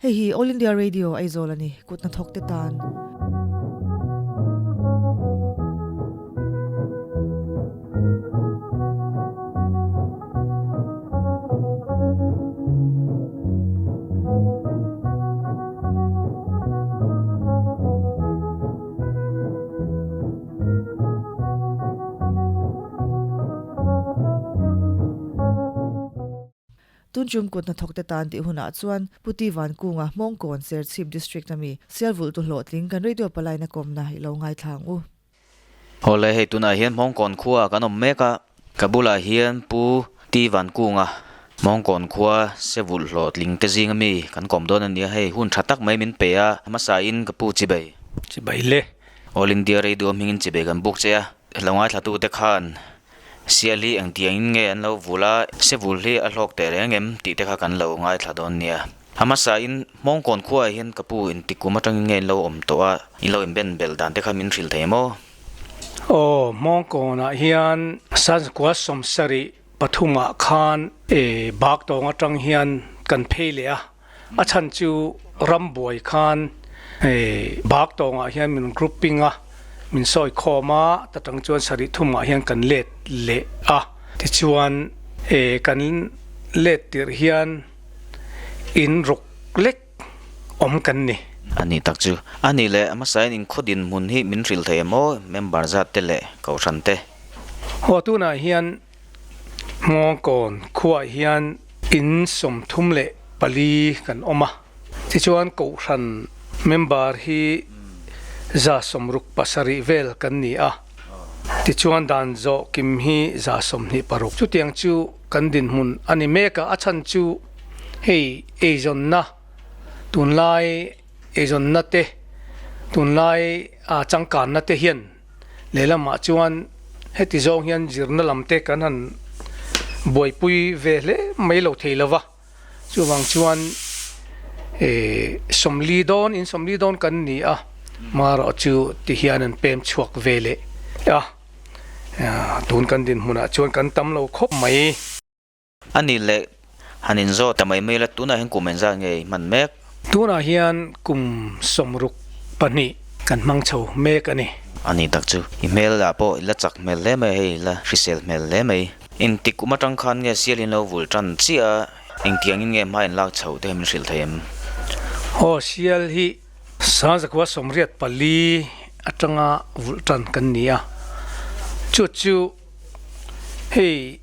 Hei hi All India Radio Aizawl a ni, kut hnathawk te tan. Tunchum kut hnathawk te tan tih hunah chuan Pu Ti Vankunga Hmawngkawn Serchhip District ami Sialvulh tu hlawhtling kan radio palaina kawmna i lo ngaithla ang u. Awle hei tunah hian Hmawngkawn khua kan awm mek a, ka bulah hian Pu Ti Vankunga Hmawngkawn khua Sevulh hlawhtling te zing ami kan kawm dawn a nia, hei hun tha tak mai min pe a, hmasa in ka pu chibei. Chibei le. All India Radio hmingin chibei kan buk che a, lo ngaithla te khan Sial hi engtiang in nge an lo vul a, se vul hi a hlawk teh reng em tih te kha kan lo ngaithla dawn nia. A hmasa in Hmawngkawn khuaah hian ka pu inti kum atangin nge in lo awm tawh a, in lo inben bel dan te kha min hrilh thei maw? Aw, Hmawngkawnah hian Sanskua sawmsarih pathumah khan e bak tawng atang hian kan phei leh a, a chhan chu rambuai khan e bak tawngah hian min grouping a, min sawi khawm a, ta tang chuan sarih thumah hian kan let leh a, tichuan e kan let tirh hian In ruk lek awm kan ni. A nih tak chu. A nih leh hmasa in inkhaw dinhmun hi min hrilh thei em aw, member zat te leh kohhran te. Haw tunah hian Hmawngkawn khuaah hian in 34 kan awm a, tichuan kohhran member hi 67 vel kan ni a, tichuan dan zawh kim hi 26. Chutiang chu Kan dinhmun a ni mek a, a chhan chu hei eizawnna, tunlai eizawnna te, tunlai changkanna te hian lehlamah chuan heti zawng hian zirna lam te kan han buaipui ve hle mai lo thei lo va, chuvang chuan 40 dawn in 40 dawn kan ni a, marawh chu ti hian an pem chhuak ve leh a. Tun kan dinhmunah chuan kan tam lo khawp mai. A nih leh han inzawt ta mai mai la, tunah hian kum engzat nge i hman mek? Tunah hian kum 62 kan hmang chho mek a ni. A nih tak chu, i hmel ah pawh i la chak hmel hle mai a, hei i la hrisel hmel hle mai. Engtik kum atang khan nge sial in lo vul tan chiah a, engtiangin nge hma in lak chhoh te min hrilh thei em? Aw, sial hi 1984 atanga vulh tan kan ni a, chu chu hei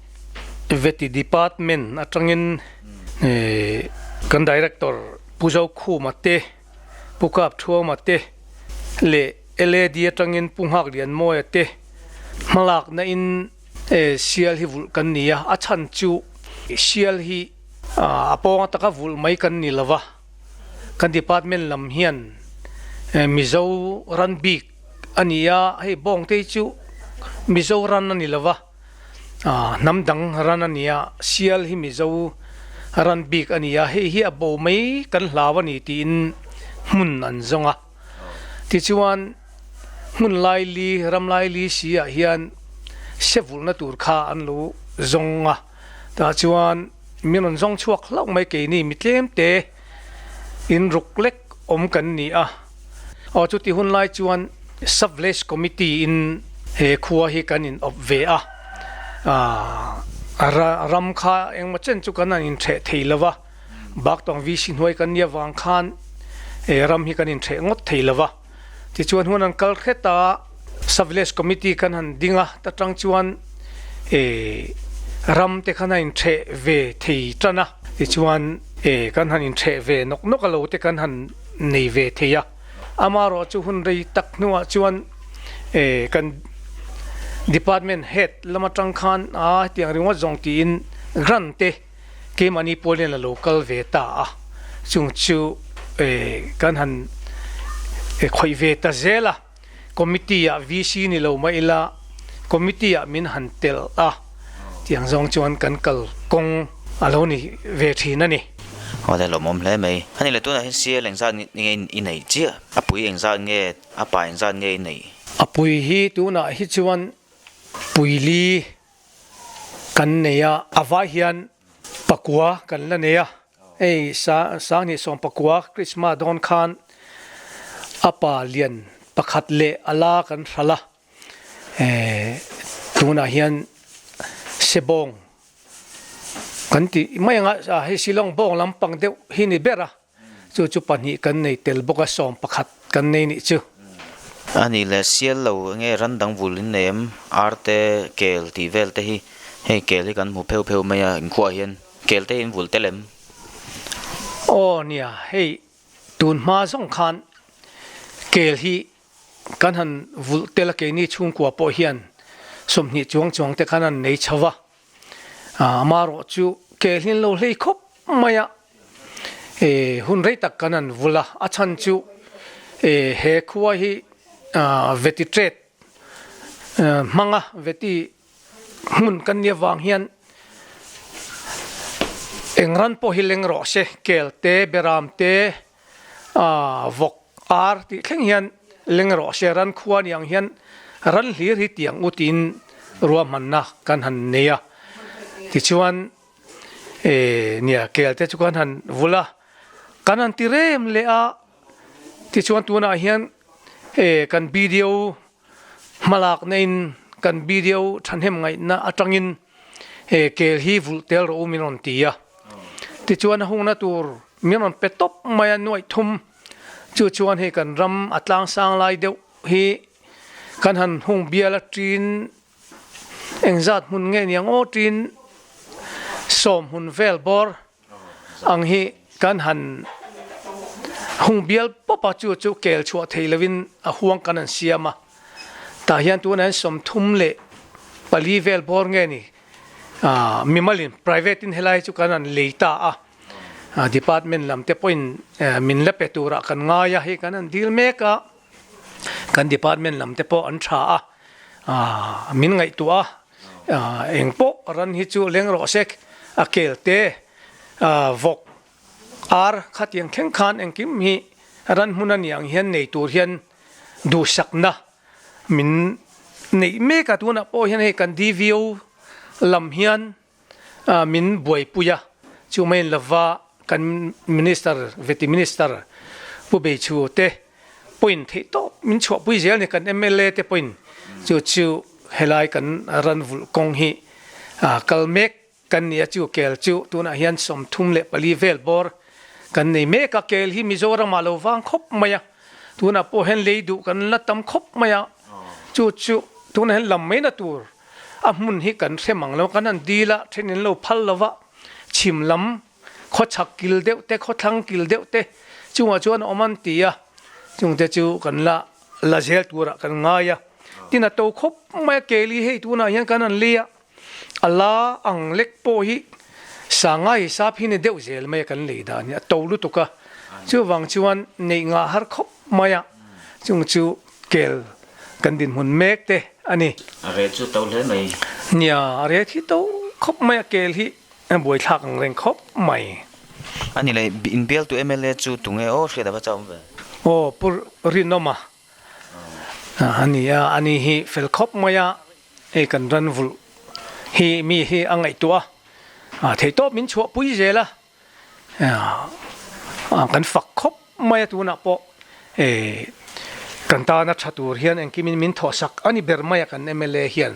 Veti Department atangin kan Director Pu Zokhuma te, Pu Kapthuama te leh LAD atangin Pu Nghaklianmawia te hmalakna in sial hi vulh kan ni a, a chhan chu sial hi a pawng ataka vulh mai kan ni lova. Kan department lam hian Mizo ran bik a ni a, hei bawngte hi chu Mizo ran a ni lo va, hnam dang ran a ni a, sial hi Mizo ran bik a ni a, hei hi a bo mai kan hlau a ni tiin hmun an zawng a. Tichuan hmun laili, ram laili si ah hian sevulhna tur kha an lo zawng a. Tah chuan min rawn zawng chhuak hlauh mai keini mi tlem te in ruk lek awm kan ni a. Aw chuti hun lai chuan Sub Village Committee in he khua hi kan in awp ve a. Aah ram kha engmaw chen chu kan han in hreh thei lo va, Baktawng VC hnuai kan nia vang khan he ram hi kan in hreh ngawt thei lo va. Tichuan hun an kal hret a, Sub Village Committee kan han ding a, ta tang chuan eh ram te khan a intheh ve thei tan a, tichuan eh kan han intheh ve nawk nawk a lo te kan han nei ve thei a. Amaherawh chu hun rei tak hnuah chuan eh kan Department Head lam atang khan a hetiang ringawt zawng tiin grant te Keimahni pawlin a lo kal ve ta a, chung chu kan han khawih ve ta zel a, committee ah VC ni lo mah ila committee ah min han telh a, tiang zawng chuan kan kal kawng a lo ni ve thin a ni. Aw le lawmawm hle mai. A ni le tunah hian CL engzat nge i neih chiah? A pui engzat nge, a pa engzat nge i neih? A pui hi tunah hi chuan puili Kan nei a, a vai hian pakua kan la nei a. Hei sa sanghnih sawmpakua Krismas dawn khan a pa lian pakhat leh a la kan hral a, tunah hian sebawng kan tih mai anga hei Shillong bawng lampang deuh hi ni ber a. Chu chu pahnih kan nei tel bawk a, 11 kan nei nih chu. A nih leh sial lo enge ran dang vul in nei em? Ar te, kel tih vel te hi hei kel hi kan hmu pheuh pheuh mai a, inkhuah hian kel te hi in vul tel em? Aw nia, hei tun hma zawng khan kel hi kan han vulh tel a, keini chhungkua pawh hian 20 chuang chuang te khan an nei chho va. Amaherawh chu ke hlin lo hlei khawp mai a, hun rei tak kan an vul a, a chhan chu he khua hi veti trade hmanga veti hmun kan nia vang hian eng ran pawh hi leng rawh se, kel te, beram te, vawk ar tih thleng hian leng rawh se ran khua ni ang hian ran hlir hi tiang u tiin ruahmanna kan han nei a tichuan nia kel te chu kan han vul a kan han ti rem leh a tichuan tunah hian kan video hmalak na in kan video thahnem ngaihna atangin kel hi vulh tel rawh u min rawn ti a tichuan a hungna tur min rawn pe tawp mai a nuaih thum chu chuan hei kan ram a tlang sang lai deuh hi kan han hung bial a tin engzat hmun nge niang aw tin sawm hun vel bawr ang hi kan han hung bial pawp a chu chu kel chhuah thei lovin a huang kan han siam a tah hian tunah hian 34 vel bawr nge ni ah mimalin private in helai chu kan han lei ta a department lam te pawhin min la pe turah kan ngai a hei kan han dil mek a kan department lam te pawh an tha a ah min ngaihtuah a eng pawh ran hi chu leng rawh sek a kel te vawk ar khatiang thleng khan engkim hi ran hmun a ni ang hian nei tur hian duhsakna min neih mek a tunah pawh hian hei kan DVO lam hian min buaipui a chu mai in lova kan minister veti minister pu Beichu te pawhin theih tawp min chhuahpui zel a ni kan MLA te pawhin chu chu helai kan ran vulh kawng hi kal mek kan ni a chu kel chu tunah hian 34 vel bawr kan nei mek a kel hi Mizoram ah lo vang khawp mai a tunah pawh hian lei duh kan la tam khawp mai a chu chu tunah hian lam mai na tur a hmun hi kan hre mang lo kan han dil a then in lo phal lo va chhim lam khawchhak kil deuh te khawthlang kil deuh te chungah chuan a awm an ti a chung te chu kan la la zel turah kan ngai a tin a to khawp mai a keli hei tunah hian kan han lei a a la ang lek pawh hi sangai sap hi ni deuh zel mai a kan lei dan hi a to lutuk a chuvang chuan neih ngah har khawp mai a chung chu kel kan dinhmun mek te a ni. A rel chu to hle mai. Nia, a rel hi to khawp mai a, kel hi a buaithlak ang reng khawp mai. A ni leh, inbialtu mla chu tunge aw hriat a va chauh ve? Aw, Pu Rinawma a ni a, ani hi fel khawp mai a, hei kan ran vulh hi mi hi a ngaihtuah a, theihtawp min chhuahpui zel a. Kan fak khawp mai a tunah pawh kan tana tha tur hian engkimin min thawhsak a ni ber mai a kan mla hian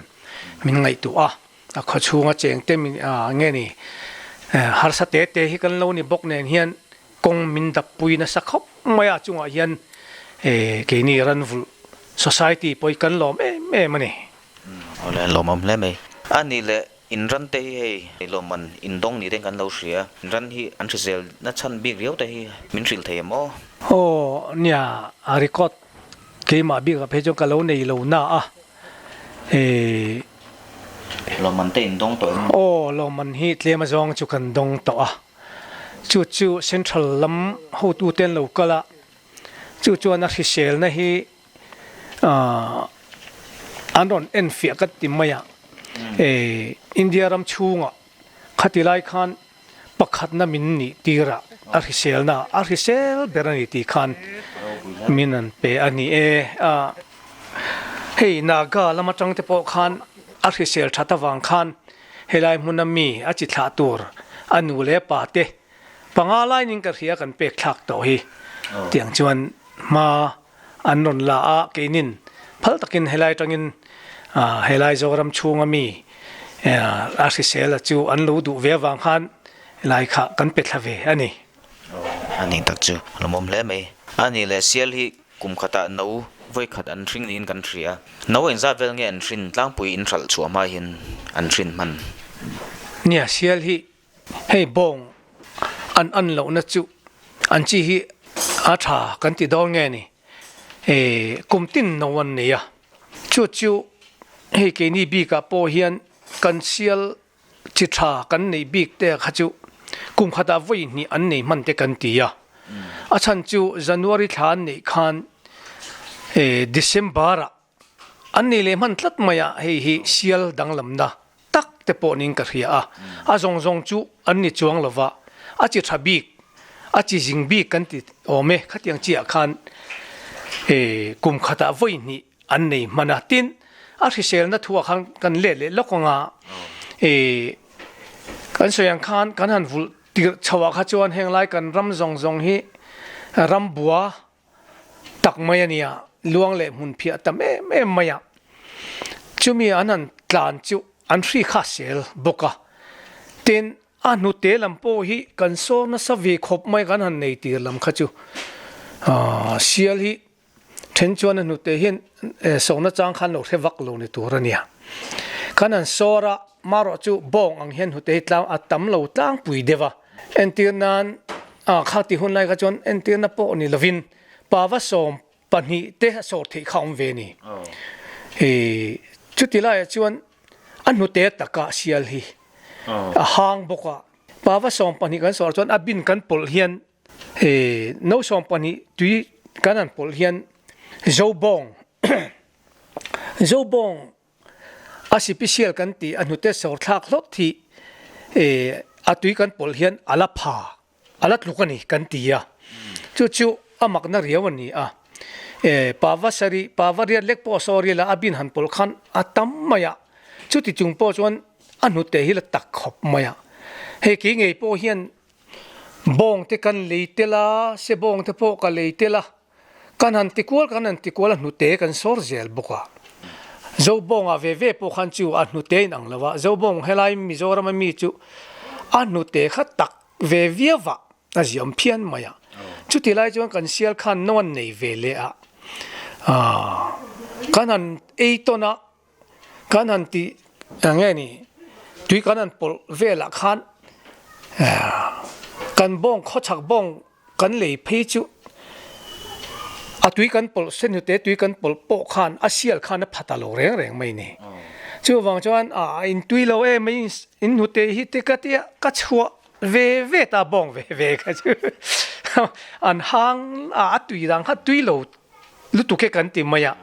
min ngaihtuah a, a khawchhunga chengte min nge ni harsa te te hi kan lo ni bawk nen hian kawng min dappui nasa khawp mai a chungah hian keini ranvulh society pawh hi kan lawm em em a ni. Awle lawmawm hle mai. A nih leh In ran te hi hei lawmman in dawng ni ten kan lo hria. In ran hi an hrisel na chhan bik riau te hi min hrilh thei em aw? Aw nia a record keimah bikah phei chuan ka lo nei lo na a eh. Lawmman te in dawng tawh em? Aw lawmman hi tlem azawng chu kan dawng tawh a, chu chu central lam hotu te an lo kal a, chu chuan a hriselna hi an rawn en fiah ka ti mai a, India ram chhungah khati lai khan pakhatna min nih tirah a hriselna a hrisel ber a ni tih khan min an pe a ni e. Hei Naga lam atang te pawh khan a hrisel that avang khan helai hmuna mi a chi thlah tur a nu leh pa te. Panga lai ning ka hria kan pek thlak tawh hi. Tiang chuan hma an rawn la a, keinin phal takin helai tangin helai Zoram chhunga mi a hrisel a chu an lo duh ve avang khan helai kha kan pe thla ve a ni. A nih tak chu lawmawm hle mai. A nih leh sial hi kum khatah no vawi khat an hring niin kan hria. No engzat vel nge an hrin tlangpui in hralh chhuah hma hian an hrin hman? Nia, sial hi hei bawng an an lohna chu an chi hi a tha kan ti dawn nge ni? Kum tin no an nei a, chu chu hei keini bikah pawh hian kan sial Chi tha kan neih bik te kha chu kum khatah vawi hnih an nei hman te kan ti a. A chhan chu January thla an neih khan December ah an nei leh hman tlat mai a, hei hi sial danglamna tak te pawh niin ka hria a. A zawng zawng chu an ni chuang lo va, a chi tha bik, a chi zing bik kan ti awm e, khatiang chi ah khan kum khatah vawi hnih an nei hman a, tin a hriselna thuah khan kan let leh lawk anga ih kan sawi ang khan kan han vulh tirh chho ah kha chuan heng lai kan ram zawng zawng hi ram bua tak mai a nia, luang leh hmun phiah tam em em mai a, chumi an han tlan chu an hri kha sel bawk a, tin a hnute lam pawh hi kan sawr nasa ve khawp mai kan han nei tir lam kha chu ah sial hi. Then chuan a hnute hian sawhna chang khan lo hre vak lo ni tur a nia. Khan an sawr a, marawh chu bawng ang hian hnute hi tlang a tam lo tlangpui deuh a. Entir nan a kha ti hun lai kha chuan entirna pawh ni lovin pava 12 te a sawr theih kha awm ve a ni. Chuti laiah chuan a hnute taka sial hi a hang bawk a. Pava 12 kan sawr chuan a bin kan pawlh hian He no 12 tui kan han pawlh hian Zobawng Zobawng a sipisial kan tih a hnute sawr thlak hlawt hi a tui kan pawlh hian a la pha a la tluk a ni kan ti a, chu chu a makna riau a ni a. Pava sarih pava riat lek pawh saw rila a bin han pawlh khan a tam mai a, chuti chung pawh chuan a hnute hi la tak khawp mai a. Hei kei ngei pawh hian Bawng te kan lei tel a, se bawng te pawh ka lei tel a, kan han ti kual kan han ti kual a hnute kan sawr zel bawk a. Zobawngah ve ve pawh khan chu a hnute in ang lo a, Zobawng helai Mizoram a mi chu a hnute kha tak ve viau a, a ziam phian mai a. Chuti lai chuan kan sial khan no an nei ve leh a, kan han ei tawn a, Kan han tih eng nge ni, tui kan han pawlh velah khan kan bawng khawchhak bawng kan lei phei chu a tui kan pawlh sen hnute tui kan pawlh pawh khan a sial khan a phat a lo reng reng mai ni. Chuvang chuan a in tui lo em mai in hnute hi te ka tia ka chhuah ve ve ta bawng ve ve kha chu an hang a tui dang kha tui lo lutuk e kan ti mai a,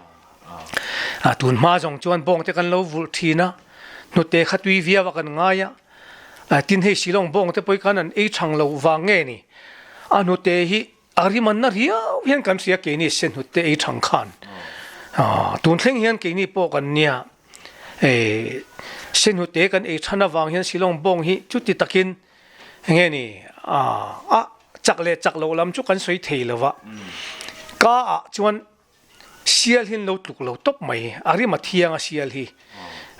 a tun hma zawng chuan bawng te kan lo vulh thin a, hnute kha tui viau a kan ngai a, tin hei Shillong bawng te pawh hi khan an ei thang lo vang nge ni, a hnute hi a rim an na riau hian kan hria keini se hnute ei thang khan, tun thleng hian keini pawh kan nia se hnute kan ei than avang hian Shillong bawng hi chuti takin Enge ni a chak leh chak loh lam chu kan sawi thei lo va, ka ah chuan sial hi an lo tluk lo tawp mai, a rim a thiang a sial hi,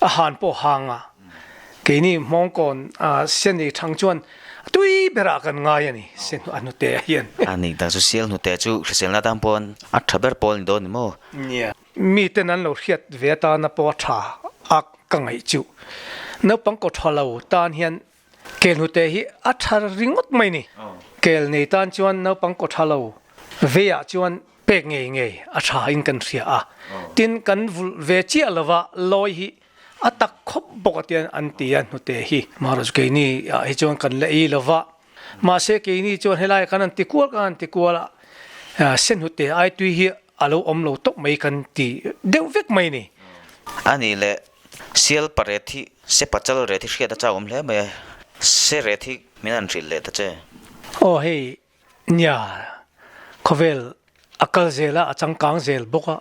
a han pawh hang a, keini hmawngkawn sen ei thang chuan tui berah kan ngai a ni, sen a hnute ah hian. A nih tak chu sial hnute chu hriselna atan paw'n a tha ber pawl ni dawn ni maw? Nia. Miten an lo hriat ve atana pawh a tha a ka ngaih chu. Naupang kaw tha lo tan hian Kel hnute hi a tha ringawt mai ni. Kel nei tan chuan naupang kaw tha lo veiah chuan pek ngei ngei a tha in kan hria a. Tin, kan vulh ve chiah lova lawi hi a tak khawp bawk a tian an ti a hnute hi. Maharaj keini ah hi chuan kan la ei lova. Mahse keini chuan helai kan han ti kual kan han ti kual a, sen hnute ai tui hi a lo awm lo tawp mai kan ti deuh vek mai ni. A nih leh Sial paret hi se pachal ret hi hriat a chau awm hle mai a, se ret hi min han hrilh leh ta che. Aw hei nia khawvel a kal zel a, a changkang zel bawk a,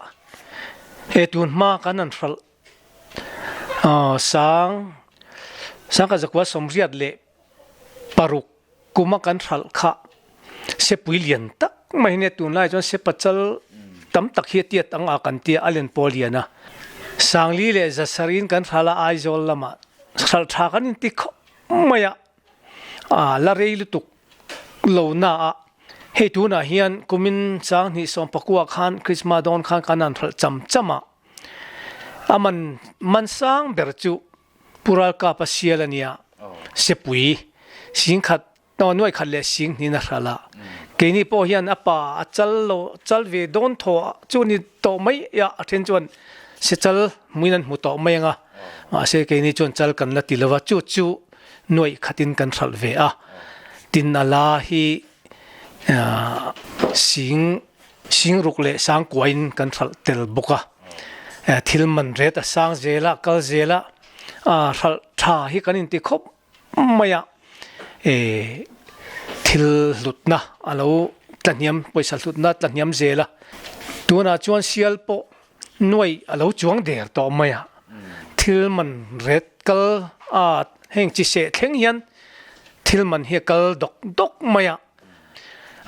he tun hma kan han hralh sang sangkhat zakua 86. kuma kan hralh kha sepui lian tak mai hi nia tunlai chuan sepachal tam tak hi a tiat ang a kan tia a len pawh a lian a. Sangli leh Zasarin kan hralh a Aizawl lamah hralh tha kan inti khawp mai a, a la rei lutuk lo na a. Hei tunah hian kumin Sanghnih sawmpakua khan Krismas dawn khan kan han hralh cham cham a, a man man sang ber chu Pu Ralkapa sial a nia, Sepui singkhat aw nuai khat leh sing hnin a hral a. Keini pawh hian a pa a chal lo chal ve dawn thaw chu ni tawh mai a, a then chuan se chal hmuin an hmu tawh mai ang a, mahse keini chuan chal kan la ti lo va, chu chu nuai khatin kan hralh ve a. Tin a la hi sing sing ruk leh sang kuain kan hralh tel bawk a. Thil man ret a sang zel a, kal zel a, hralh tha hi kan inti khawp mai a, thil hlutna a lo tlahniam, pawisa hlutna tlahniam zel a. Tunah chuan sial pawh nuai a lo chuang der tawh mai a, thil man ret kal a heng chi seh thleng hian thil man hi a kal dawk dawk mai a.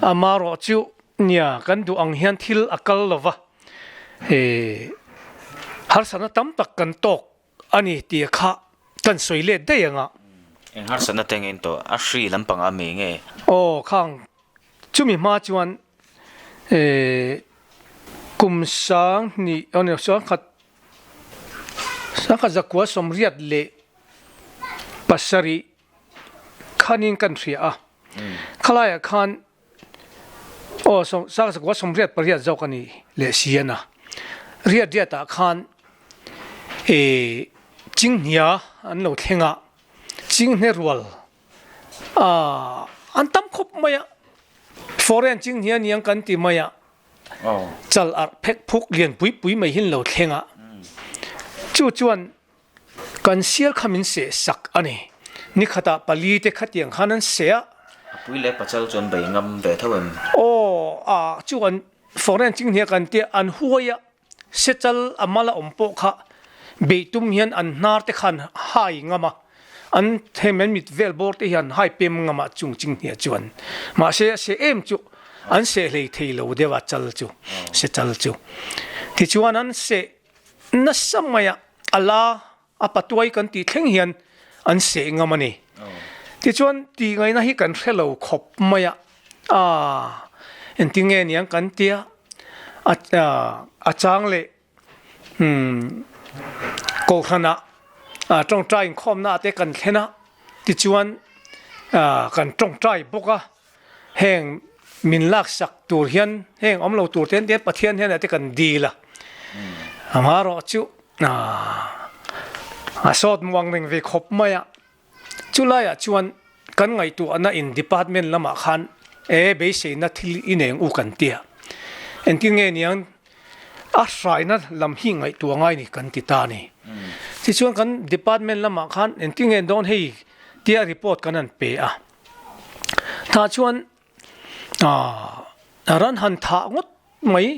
Amaherawh chu nia kan duh ang hian thil a kal lo va, harsatna tam tak kan tawk a ni tih kha kan sawi let daih ang a. Eng harsatna te nge tawh a hri lampang a mi nge? Aw khang chumi hma chuan kum sang hnih aw ni sangkhat sangkhat zakua sawmriat leh pasarih khanin kan hria a khalaiah khan Aw sawm sang sakua sawmriat pariat zawk a ni leh si a na. Riat riatah khan eh Chinghnia an lo thleng a, Chinghne rual ah an tam khawp mai a, foreign Chinghnia niang kan ti mai a, chal arh phek phuk lian pui pui mai hi an lo thleng a, chu chuan Kan sial kha min seh sak a ni. Ni khatah pali te khatiang khan an seh a. A pui leh pachal chuan bei ngam ve tho em? Aw, a chu an foreign chinghnia kan tia an huai a, sechal a mal a awm pawh kha bei tum hian an hnar te khan hai ngam a, an hem an mit vel bawr te hian hai pem ngam a chung chinghnia chuan. Mahse a seh em chu an seh hlei thei lo deuh a chal chu, sechal chu. Tichuan an seh Nasa maia a la a patuai kan tih thleng hian an seh ngam a ni. Tichuan tih ngaihna hi kan hre lo khawp mai a, aaa engtin nge niang kan tia a a chang leh umm Kohhranah tawngtai inkhawmna ah te kan thlen a, tichuan kan tawngtai bawk a. Heng min laksak tur hian heng awm lo tur te hian Pathian hian te kan dil a. Amaherawh chu a sawt muang reng ve khawp mai a. Chulaiah chuan kan ngaihtuahna in department lamah khan e beiseina thil i neng u kan tia. Engtin nge niang a hraina lam hi ngaihtuah ngai ni kan ti ta a ni. Tichuan kan department lamah khan engtin nge dawn hei tia report kan han pe a. Tah chuan aah ran han thah ngawt mai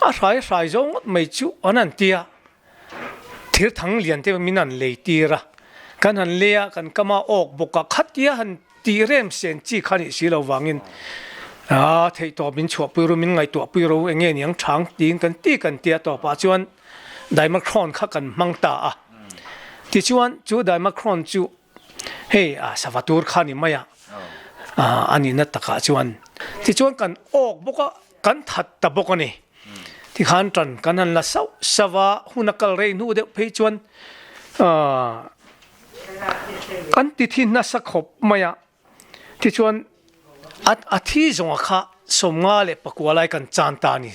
a hrai hrai zawng ngawt mai chu an han ti a, thir thang lian te min han lei tir a, kan han lei a kan kam a awk bawk a, khatia han tih rem sen chi kha nih si lo vangin aah theihtawp min chhuahpui ru min ngaihtuahpui ro eng nge niang chang tiin kan ti kan tia tawpah chuan Dimacron kha kan hmang ta a, tichuan chu Dimacron chu Hei a sava tur kha ni mai a, a nihna takah chuan tichuan kan awk bawk a, kan that ta bawk a ni. Tikhan tan kan han la sauh sauh a, hun a kal rei hnu deuh phei chuan kan ti thi nasa khawp mai a, tichuan a thi zawnga kha sawmnga leh pakua lai kan chan ta a ni.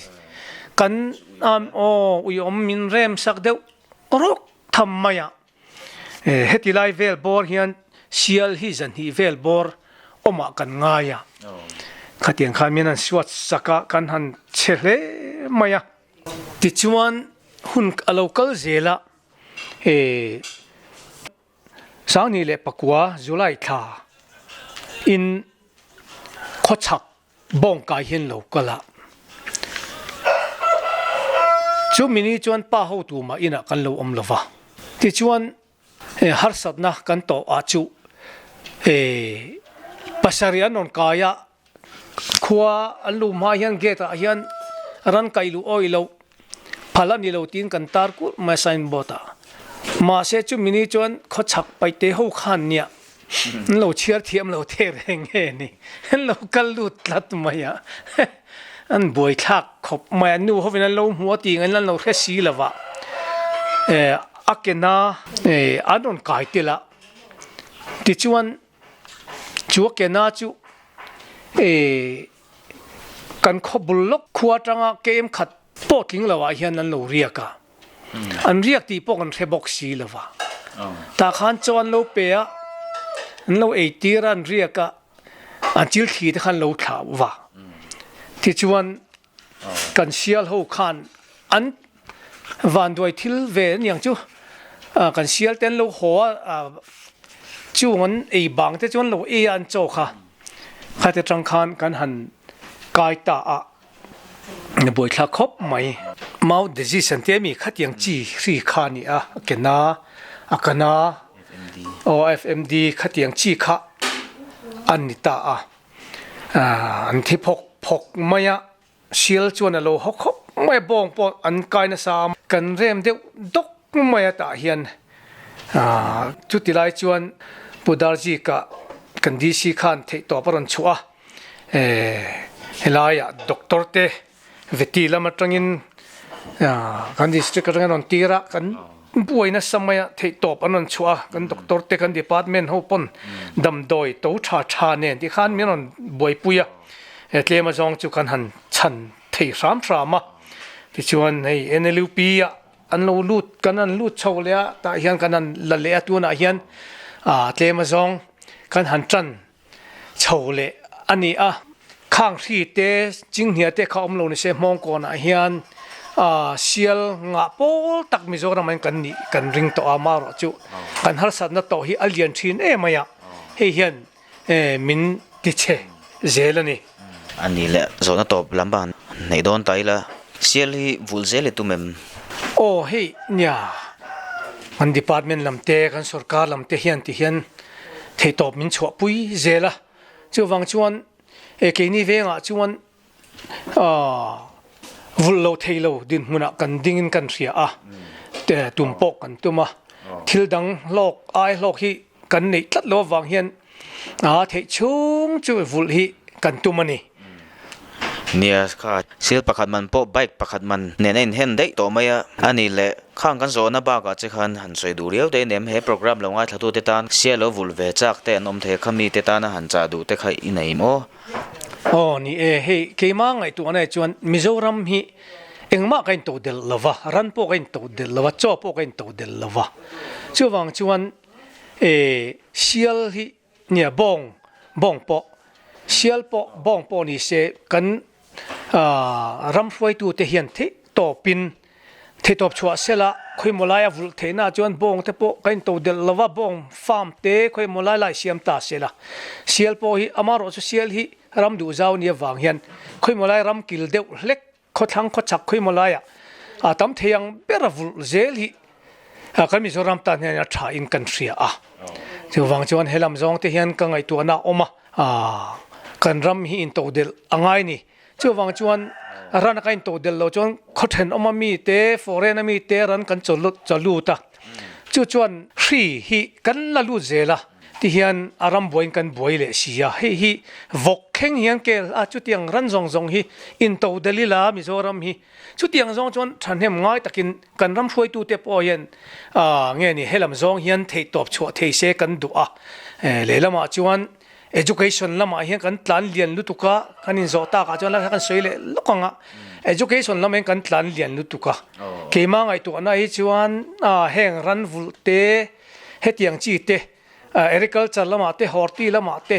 Kan aw uiawm min rem sak deuh rawk tham mai a. Heti lai vel bawr hian sial hi zanhnih vel bawr awmah kan ngai a, khatiang khan min han suat sak a, kan han chhe hle mai a. Tichuan hun a lo kal zel a, Sangni leh Pakua July thla in khawchhak Bawngkai hian lo kal a, chu mini chuan pa hotu mah inah kan lo awm lo va. Tichuan harsatna kan tawh ah chu Pasarih an rawn kai a, khua an luh hma hian gate ah hian ran kai luh awih loh phal a ni lo tiin kan tar kulh mai a sign board ah. Mahse chumi ni chuan khawchhak paihte ho khan nia an lo chhiar thiam lo thei reng nge ni, an lo kal lut tlat mai a, an buaithlak khawp mai a, nu hovin an lo hmu a tih angin an lo hre si lo va, a kena an rawn kai tel a, tichuan Chu a kena chu eh kan khaw bul lawk khua atanga kem khat pawh tling lo ah hian an lo riak a, an riak tih pawh kan hre bawk si lo va. Tah khan chaw an lo pe a, an lo ei tir a, an riak a, an chil thli te khan lo thlah va. Tichuan kan sial ho khan an vanduai thil ve aniang chu kan sial te an lo haw a chung an ei bang te chu an lo ei a an chaw kha khati atang khan kan han kai ta a buaithlak khawp mai mouth disease an tia mi khatiang chi hri kha a ni a a ke na a ka na aw F_M_D khatiang chi kha a ni ta a. An thi phawk phawk mai a, sial chuan a lo haw khawp mai a, bawng pawh an kai nasa a, kan rem deuh dawk mai a tah hian chuti lai chuan Pu Darjika kan DC khan theihtawp a rawn chhuah a, helaiah doctor te Veti lam atangin kan district atangin an rawn tir a, kan buai nasa mai a, theihtawp an rawn chhuah a, kan doctor te kan department ho pawn damdawi to tha tha nen tih khan min rawn buaipui a, tlem azawng chu kan han chhan thei hram hram a, tichuan hei NLUP ah an lo lut kan han lut chho leh a, tah hian kan han la leh a, tunah hian tlem azawng kan han tan chho leh a ni a, khang hri te chinghnia te kha awm lo ni se hmawng kawnah hian sial ngah pawl tak Mizoram ah hian kan nih kan ring tawh a marawh chu kan harsatna tawh hi a lian thin em mai a, hei hian min ti chhe zel a ni. A ni leh zawhna tawp lam ban neih dawn ta ila sial hi vulh zel i tum em? Aw hei nia kan department lam te kan sorkar lam te hian ti hian Theihtawp min chhuahpui zel a, chuvang chuan e keini vengah chuan vulh lo thei lo dinhmunah kan dingin kan hria a, tum pawh kan tum a, thil dang hlawk ai hlawk hi kan neih tlat lo avang hian theih chhung chu vulh hi kan tum a ni. Nia kha sil pakhat man pawh bike pakhat man nen a inhen daih tawh mai a, a ni leh khang kan zawhna bakah che khan han sawi duh riau te nem he program lo ngaithlatute tan sia lo vulh ve chak te an awm thei a kha mite tana han chah duh te kha i nei maw? Aw ni e, hei keimah ngaihtuahna ah chuan Mizoram hi engmah ka intoh delh lo va, ran pawh ka intoh delh lo va, chaw pawh ka intoh delh lo va, chuvang chuan e sial hi Nia, bawng, bawng pawh, sial pawh, bawng pawh ni se kan ram hruaitute hian theih tawpin theih tawp chhuah sela khawimaw laia vulh theihna chuan bawng te pawh kan into delh lo va, bawng farm te khawimaw lai lai siam ta sela. Sial pawh hi amaherawhchu sial hi ram duh zau nia vang hian khawimaw lai ram kil deuh hlek Khawthlang khawchhak khawimaw laiah a tam thei ang ber a vulh zel hi kan Mizoram tan hian a tha in kan hria a. Chuvang chuan helam zawng te hian ka ngaihtuahna a awm a, kan ram hi intodelh a ngai ni. Chuvang chuan ran a ka intodelh loh chuan khaw thenawm a mi te, foreign a mi te ran kan chaw lut a. Chu chuan hri hi kan la lut zel a. Ti hian a ram buaiin kan buai leh si a, hei hi vawk thleng hian kel a, chutiang ran zawng zawng hi into Delila Mizoram hi chutiang zawng chuan thahnem ngai takin kan ram hruaitute pawh hian nge ni helam zawng hian theihtawp chhuah thei se kan duh a, lehlamah chuan education lamah hian kan tlan lian lutuk a, kan inzawh takah chuan kan sawi leh lawk ang a, education lamah hian kan tlan lian lutuk a, keimah ngaihtuahna hi chuan heng ran vulh te, Hetiang chi te, agriculture lamah te, horti lamah te,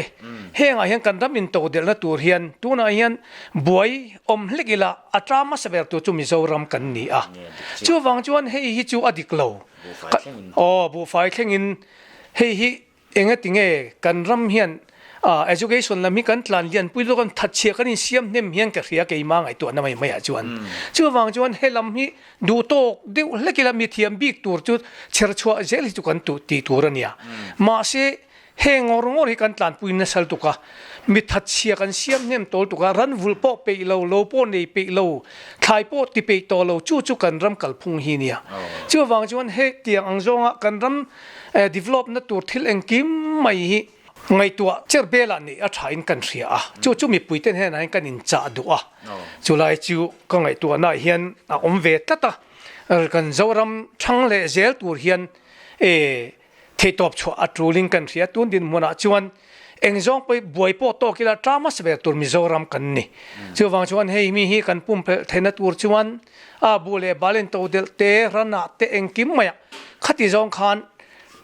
hengah hian kan ram intodelhna tur hian tunah hian buai awm hlek ila a ṭam hmasa ber tur chu Mizoram kan ni a. Chuvang chuan hei hi chu a dik lo. Aw, buhfai thlengin hei hi engati nge kan ram hian Education lam hi kan tlan lian pui lutuk a, thatchhia kan insiam hnem hian ka hria keimah ngaihtuahna mai maiah chuan. Chuvang chuan he lam hi duh tawk deuh hlek ila mi thiam bik tur chu chher chhuah zel hi chu kan tih tur a nia. Mahse, Heng ngawr ngawr hi kan tlanpui nasa lutuk a, mi thatchhia kan siam hnem tawh lutuk a, ran vulh pawh peih lo, lo pawh nei peih lo, thlai pawh ti peih tawh lo, chu chu kan ram kalphung hi nia. Chuvang chuan hetiang ang zawnga kan ram develop na tur thil engkim mai hi ngaihtuah cher belah neih a thain kan hria a, chu chu mipuite hnenah hian kan inchah duh a, chulai chu ka ngaihtuahnaah hian a awm ve tlat a, kan Zoram thang leh zel tur hian Theihtawp chhuah a tulin kan hria. Tun dinhmunah chuan eng zawng pawh buai pawh tawk ila ṭam hmasa ber tur Mizoram kan ni. Chuvang chuan hei mi hi kan pumpelh theihna tur chuan a bu leh bal in to delh te, ranah te engkim maiah khati zawng khan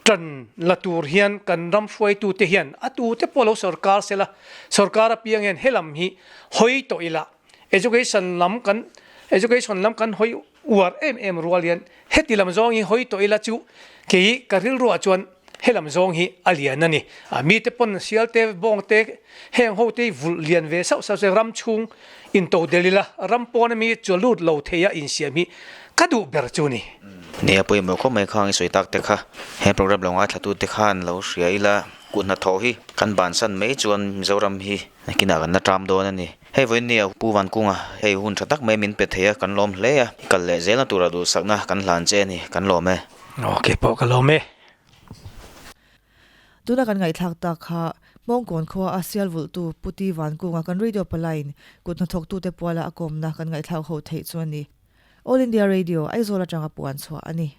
ṭan la tur hian kan ram hruaitute hian a tute pawh lo sorkar sela, sorkar apiang hian helam hi hawi tawh ila education lam kan education lam kan hawi uar em em rual hian heti lam zawng hi hawi tawh ila chu kei ka rilruah chuan helam zawng hi a lian a ni. A mite pawn sial te bawng te heng ho te hi vulh lian ve sauh sauh se ram chhung into del ila ram pawn ami chu lut lo thei a insiam hi ka duh ber chu ni. Nia pawimawh khawp mai khang i sawi tak te kha he program lo ngaithla te khan lo hria ila kut hnathawh hi kan bansan mai chuan Mizoram hi Nakinah kan la ṭam dawn a ni. Hei vawiin nia Pu Vankunga, hei hun ṭha tak mai min pe thei a, kan lawm hle a, i kal leh zelna tura duhsakna kan hlan che a ni, kan lawm e. Ok pawh ka lawm e. Tuna kan ngaihthlak tak kha Hmawngkawn khua a sial vulhtu Pu Ti Vankunga kan radio palain kut hnathawktute puala a kawmna kan ngaihthlak ho theih chu a ni. All India Radio, Aizawl atanga puan chhuah a ni.